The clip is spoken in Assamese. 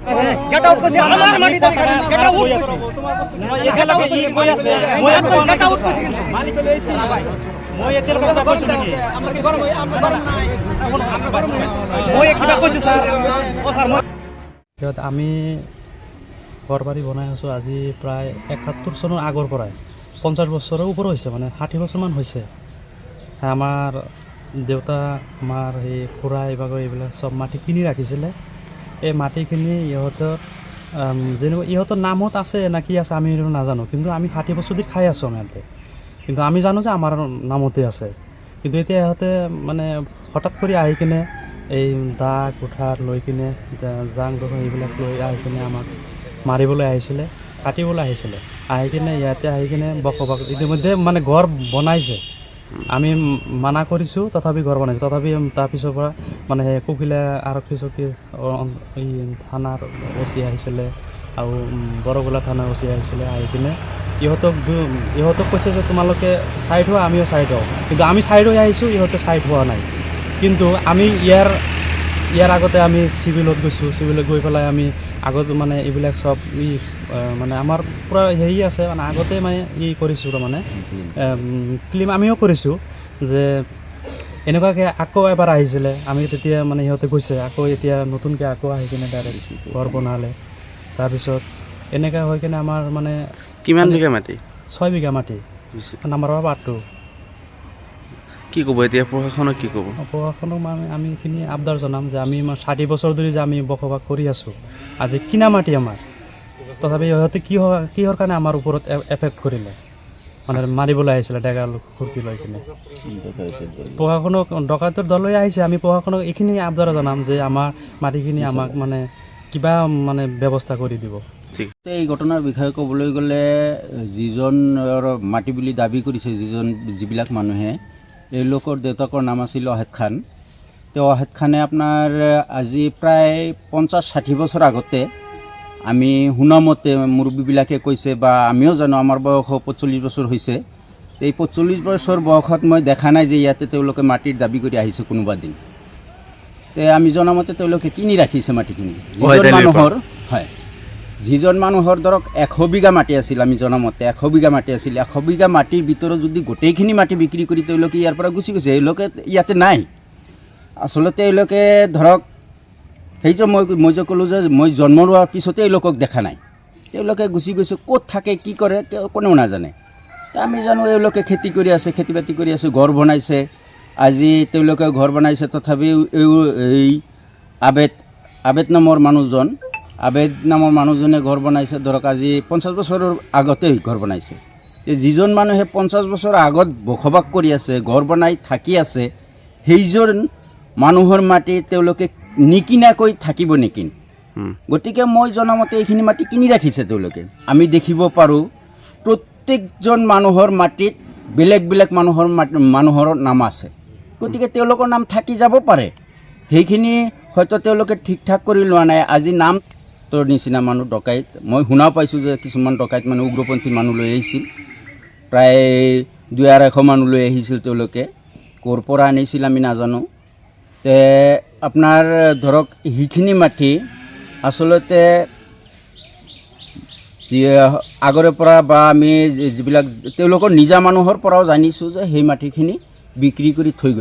গেট আউট কৈছে, আমাৰ মাটি দাবি কৰে। গেট আউট কৈছে। একেলগে ই কৈ আছে, মই একো কোৱা নাই। গেট আউট কৈছে কিন্তু। মই এতিয়ালৈকে কিবা কৈছোঁ নেকি? আমরা কি গরম? আমরা গরম নাই, আমরা গরম নাই। মই কিবা কৈছোঁ ছাৰ? অ' ছাৰ, মই সিহঁত আমি ঘৰ বাৰী বনাই আছোঁ আজি প্ৰায় 71 চনৰ আগৰ পৰাই। 50 বছৰৰ ওপৰ হৈছে, মানে 60 বছৰমান হৈছে। আমাৰ দেউতা, আমাৰ সেই খুৰা, এইভাগৰ এইবিলাক চব মাটি কিনি ৰাখিছিলে। এই মাটিখিনি ইহঁতৰ যেনিবা ইহঁতৰ নামত আছে না কি আছে, আমি সেইটো নাজানো। কিন্তু আমি 60 বছৰ ধৰি খাই আছোঁ আমি ইয়াতে। কিন্তু আমি জানো যে আমাৰ নামতে আছে। কিন্তু এতিয়া ইহঁতে মানে হঠাৎ কৰি আহি কিনে এই দা কুঠাৰ লৈ কিনে, জাং দোকান এইবিলাক লৈ আহি কিনে আমাক মাৰিবলৈ আহিছিলে, কাটিবলৈ আহিছিলে। আহি কিনে ইয়াতে আহি কিনে বসবাস ইতিমধ্যে মানে ঘৰ বনাইছে। আমি মানা কৰিছোঁ, তথাপি ঘৰ বনাইছে। তথাপি তাৰপিছৰ পৰা মানে সেই কোকিলা আৰক্ষী চকী, এই থানাৰ অ' চি আহিছিলে আৰু বৰগোলা থানাৰ অ' চি আহিছিলে। আহি কিনে ইহঁতক কৈছে যে তোমালোকে ছাইড হোৱা, আমিও ছাইড হওঁ। কিন্তু আমি ছাইড হৈ আহিছোঁ, ইহঁতে ছাইড হোৱা নাই। কিন্তু আমি ইয়াৰ ইয়াৰ আগতে আমি চিভিলত গৈছোঁ। চিভিলত গৈ পেলাই আমি আগত মানে এইবিলাক চব ই মানে আমাৰ পূৰা হেৰি আছে, মানে আগতে মানে ই কৰিছোঁ, তাৰমানে ক্লেইম আমিও কৰিছোঁ যে এনেকুৱাকৈ আকৌ এবাৰ আহিছিলে। আমি তেতিয়া মানে সিহঁতে গৈছে, আকৌ এতিয়া নতুনকৈ আকৌ আহি কিনে ডাইৰেক্ট ঘৰ বনালে। তাৰপিছত এনেকুৱা হৈ কিনে আমাৰ মানে কিমান বিঘা মাটি? 6 বিঘা মাটি, নাম্বাৰ পাৰ্ট 2। কি ক'ব এতিয়া প্ৰশাসনক, কি ক'ব? প্ৰশাসনক মানে আমি এইখিনি আবদাৰ জনাম যে আমি 60 বছৰ ধৰি যে আমি বসবাস কৰি আছোঁ, আজি কিনা মাটি আমাৰ, তথাপি সিহঁতে কি হয়, কিহৰ কাৰণে আমাৰ ওপৰত এফেক্ট কৰিলে, মানে মাৰিবলৈ আহিছিলে ডেকা খুৰকি লৈ কিনে। প্ৰশাসনক, ডকাইতৰ দল লৈ আহিছে। আমি প্ৰশাসনক এইখিনি আবদাৰ জনাম যে আমাৰ মাটিখিনি আমাক মানে কিবা মানে ব্যৱস্থা কৰি দিব। এই ঘটনাৰ বিষয়ে ক'বলৈ গ'লে, যিজনৰ মাটি বুলি দাবী কৰিছে, যিজন যিবিলাক মানুহে, এওঁলোকৰ দেউতাকৰ নাম আছিল অহেদ খান। তেওঁ অহেদ খানে আপোনাৰ আজি প্ৰায় 50-60 বছৰ আগতে, আমি শুনামতে, মুৰব্বীবিলাকে কৈছে বা আমিও জানো, আমাৰ বয়স 45 বছৰ হৈছে। এই 45 বছৰ বয়সত মই দেখা নাই যে ইয়াতে তেওঁলোকে মাটিৰ দাবী কৰি আহিছে কোনোবা দিন। তে আমি জনামতে তেওঁলোকে কিনি ৰাখিছে মাটিখিনি। যিজন আলিৰ পৰা? মানুহৰ, হয়, যিজন মানুহৰ ধৰক 100 বিঘা মাটি আছিল, আমি জনামতে 100 বিঘা মাটি আছিল, 100 বিঘা মাটিৰ ভিতৰত যদি গোটেইখিনি মাটি বিক্ৰী কৰি তেওঁলোকে ইয়াৰ পৰা গুচি গৈছে, এওঁলোকে ইয়াতে নাই। আচলতে এওঁলোকে ধৰক সেই যে মই যে ক'লোঁ যে মই জন্ম লোৱাৰ পিছতে এওঁলোকক দেখা নাই। তেওঁলোকে গুচি গৈছে, ক'ত থাকে, কি কৰে, তেওঁ কোনেও নাজানে। তে আমি জানো এওঁলোকে খেতি কৰি আছে, খেতি বাতি কৰি আছে, ঘৰ বনাইছে। আজি তেওঁলোকে ঘৰ বনাইছে, তথাপিও এই আবেদ আবেদ নামৰ মানুহজন, আবেদ নামৰ মানুহজনে ঘৰ বনাইছে ধৰক আজি 50 বছৰৰ আগতেই ঘৰ বনাইছে। এই যিজন মানুহে 50 বছৰৰ আগত বসবাস কৰি আছে, ঘৰ বনাই থাকি আছে, সেইজন মানুহৰ মাটি তেওঁলোকে নিকিনাকৈ থাকিব নেকি? গতিকে মই জনামতে এইখিনি মাটি কিনি ৰাখিছে তেওঁলোকে। আমি দেখিব পাৰোঁ, প্ৰত্যেকজন মানুহৰ মাটিত বেলেগ বেলেগ মানুহৰ মাটি, মানুহৰ নাম আছে। গতিকে তেওঁলোকৰ নাম থাকি যাব পাৰে। সেইখিনি হয়তো তেওঁলোকে ঠিক ঠাক কৰি লোৱা নাই। আজি নাম তোৰ নিচিনা মানুহ ডকাইত, মই শুনা পাইছোঁ যে কিছুমান ডকাইত মানে উগ্ৰপন্থী মানুহ লৈ আহিছিল, প্ৰায় 200-250 মানুহ লৈ আহিছিল। তেওঁলোকে ক'ৰ পৰা আনিছিল আমি নাজানো। তে আপোনাৰ ধৰক সেইখিনি মাটি আচলতে যি আগৰে পৰা বা আমি যিবিলাক তেওঁলোকৰ নিজা মানুহৰ পৰাও জানিছোঁ যে সেই মাটিখিনি বিক্ৰী কৰি থৈ গৈছে।